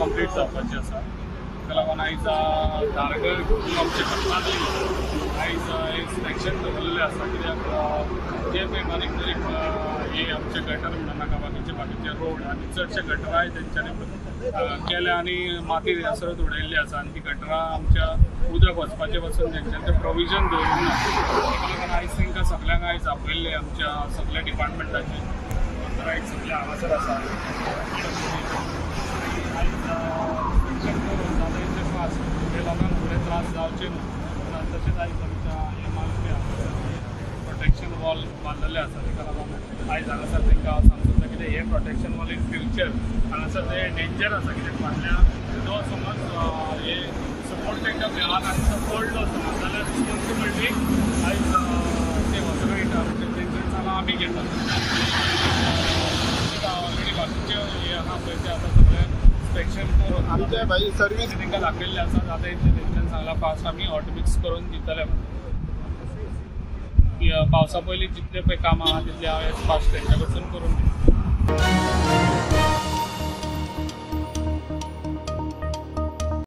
Complete जावपाची आसा. ताका लागून आयज धारगळ आमचे कटनाली आयज इन्स्पेक्शन दवरलेलें आसा, कित्याक जे पळय बारीक बारीक हे आमचे गटर म्हणून नाका, बाकीचे बाकीचे रोड आनी चडशे गटराय तेंच्यांनी केल्या आनी माती थंयसरच उडयल्ली आसा आनी ती गटरां आमच्या उदक वचपाचें पासून तेंच्यांनी तें प्रोविजन दवरूंक ना. ताका लागून आयज तांकां सगल्यांक आयज आपयल्लें, आमच्या सगल्या डिपार्टमेंटाचे आयज सगळे हांगासर आसा. आयज इन्स्पेक्शन करून जाता इतले फास्ट हे लोकांक फुडें त्रास जावचे न्हू. तशेंच आयज आमच्या हे मालपी प्रोटेक्शन वॉल बांदलेले आसा, ताका लागून आयज हांगासर तांकां हांव सांगूंक सोदता कितें हे प्रोटेक्शन वॉल इन फ्युचर हांगासर ते डेंजर आसा, कित्याक फाटल्यान जो समज हे सपोर्ट तांकां मेळना आनी तो पडलो समज जाल्यार रिस्पोन्सिबिलिटी आयज ते ऑथॉरिटी आमचे तेंचे चालां आमी घेतात. ऑलरेडी बाकीचे हे आहा पळय ते आतां सगळे इन्स्पेक्शन करून आमचे भाई सर्वीस तांकां दाखयल्ले आसा. आतां इतले तेंच्यान सांगलां फास्ट आमी हॉट मिक्स करून दितले म्हणून. पावसा पयलीं जितले पळय कामां आहा तितले हांव फास्ट तेंच्या कडसून करून दितलें.